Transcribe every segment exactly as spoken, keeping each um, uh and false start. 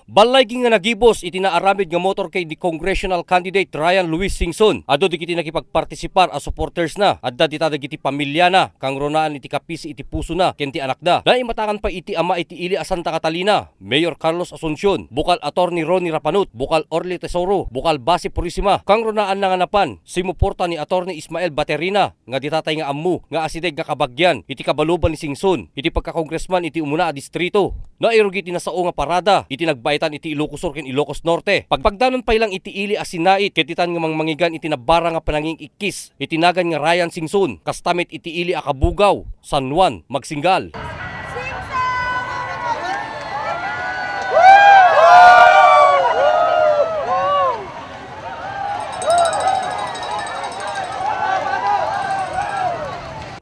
Ballaygi nga nagibus iti naaramid nga motorcade ni congressional candidate Ryan Luis Singson. Adu dagiti nakipagpartisipar a supportersna. Adda dita dagiti pamiliana, kangrunaan iti kapisi iti pusona ken ti anakda. Naimatangan pay iti ama iti ili a Santa Catalina, Mayor Carlos Asuncion, bukal Attorney Ronnie Rapanut, bukal Orly Tesoro, bukal Basi Purisima, kangrunaan na nga napan, simuporta ni Attorney Ismael Baterina, nga ditatay nga ammo nga asideg nga kabagian iti kabaluban ni Singson iti pagkakongresman iti umuna a distrito. Nairugit ti nasao nga parada iti nagbaetan iti Ilocos Sur ken Ilocos Norte. Pagpagdanon pay lang iti ili a sinait ket ditan nga mangmangigan iti nabara nga pananging-ikkis iti nagan nga Ryan Singson, kasta met iti ili a Cabugao, San Juan, Magsingal.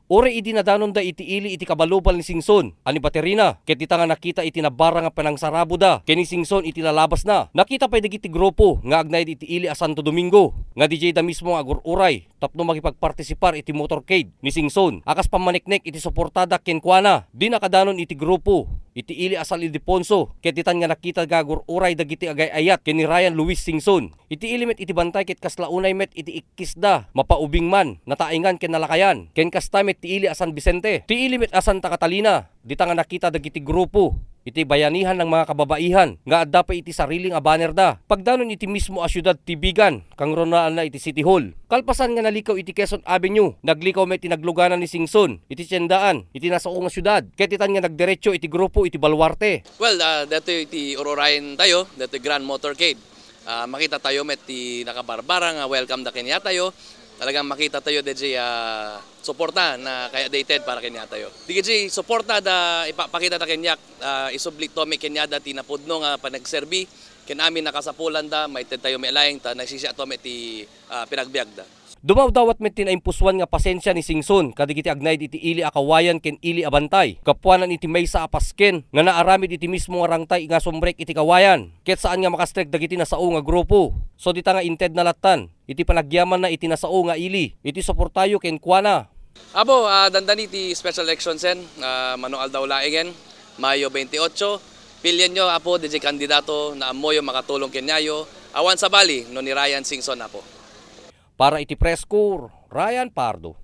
Uray idi nadanonda iti ili iti kabaluban ni Singson a ni Baterina, ket dita nga nakita iti nabara nga panangsaraboda ken ni Singson iti lalabasna. Nakita pay dagiti grupo nga agnaed iti ili a Santo Domingo nga D J da mismo nga agur-uray tapno makipagpartisipar iti motorcade ni Singson a kas pammaneknek iti suportada kenkuana. Dinakadanon iti grupo iti ili a San Ildefonso ket ditan nga nakita nga agur-uray dagiti agay-ayat ken ni Ryan Luis Singson. Iti ili met iti bantay ket kasla unay met iti ikkisda, mapaubing man, nataengan ken nalakayan, ken kasta met ti ili a San Vicente. Ti ili met a Santa Catalina, dita nga nakita dagiti grupo iti bayanihan nga mga kababaihan nga adda pay iti sarili nga bannerda. Pagdanon iti mismo a siudad ti Vigan, kangrunaan na iti City Hall. Kalpasan nga nalikaw iti Quezon Avenue, naglikaw met ti nagluganan ni Singson iti tiendaan iti nasao nga siudad, ket ditan nga nagdiretso iti grupo iti Baluarte. Well, ah, datoy iti ururayen tayo, datoy Grand Motorcade. Ah, makita tayo met ti nakabarbara nga welcome da kaniatayo. Talagang makita tayo, D J, ah, suporta na kaya dated para kaniatayo. D J, suporta da ipapakita da kaniak, ah, isubli to met kaniada ti napudno nga panagserbi ken amin a kasapulan da, maited tayo met laeng ta nagsisiato met ti, ah, pinagbiag da. Dumawdawat met ti naimpusuan nga pasensia ni Singson kadagiti agnaed iti ili a Kawayan ken ili a Bantay, gapuanan iti maysa a pasken nga naaramid iti mismo nga rangtay nga sumrek iti Kawayan, ket saan nga makastrek dagiti nasao nga grupo. So, dita nga inted na lattan iti panagyamanna iti nasao nga ili iti suportayo kenkuana. Apo, ah, dandani ti special election, Sen, ah, mano aldaw laengen, Mayo twenty-eight. Pilienyo, Apo, D J kandidato na ammoyo makatulong kaniayo. Awan sabali no ni Ryan Singson, Apo. Para iti Press Corps, Ryan Pardo.